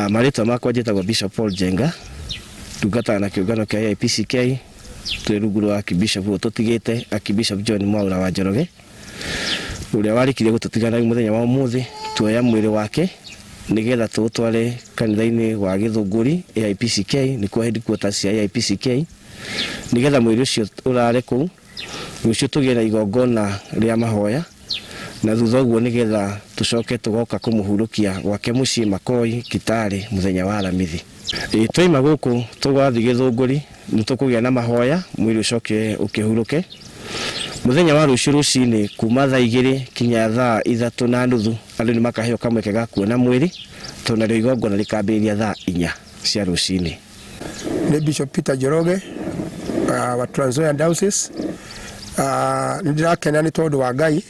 Marĩtwa makwa njĩtagwo Bishop Paul Njenga, ndungataga na kĩũngano kĩa AIPCK twĩ rungu rwa Archbishop ũyũ tũtigĩte, Archbishop John Mwaura wa Njoroge, ũrĩa warĩkirie gũtũtiga na rĩu mũthenya wa ũmũthĩ tuoya mwĩrĩ wake nĩgetha tũũtware kanitha-inĩ wa Gĩthũngũri AIPCK, nĩkuo headquarters cia AIPCK, nĩgetha mwĩrĩ ũcio ũrare kũu. Rũciũ tũgĩe na igongona rĩa mahoya, na thutha ũguo nĩgetha tũcoke tũgoka kũmũhurũkia gwake mũciĩ Makoi, Kitale mũthenya wa Aramithi. Ĩĩ twaima gũkũ tũgathiĩ Gĩthũngũri nĩ tũkũgĩa na mahoya mwĩrĩ ũcoke ũkĩhurũke. Mũthenya wa rũciũ rũcinĩ kuma thaa 2 kinya thaa 3:30 andũ nĩ makaheo kamweke ga kuona mwĩrĩ tondũ narĩo igongona rĩkambĩrĩria thaa 4 cia rũcinĩ. Nĩ Bishop Peter Njoroge wa Trans Nzoia Diocese. Nĩ ndĩrakena nĩ tondũ wa Ngai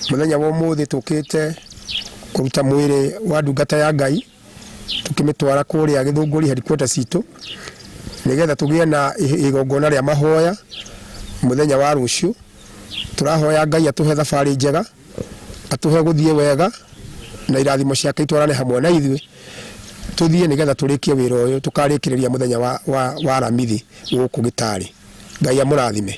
mũthenya wa ũmũthĩ tũkĩte kũruta mwĩrĩ wa ndungata ya Ngai tũkĩmĩtwara kũrĩa Gĩthũngũri headquarters citũ nĩgetha tũgĩe na igongona rĩa mahoya mũthenya wa rũciũ. Tũrahoya Ngai atũhe thabarĩ njega, atũhe gũthiĩ wega na irathimo ciake itwarane hamwe na ithuĩ. Tũthiĩ nĩgetha tũrĩkie wĩra ũyũ tũkarĩkĩrĩria mũthenya wa, wa, wa Aramithi gũkũ Gĩtarĩ. Ngai amũrathime.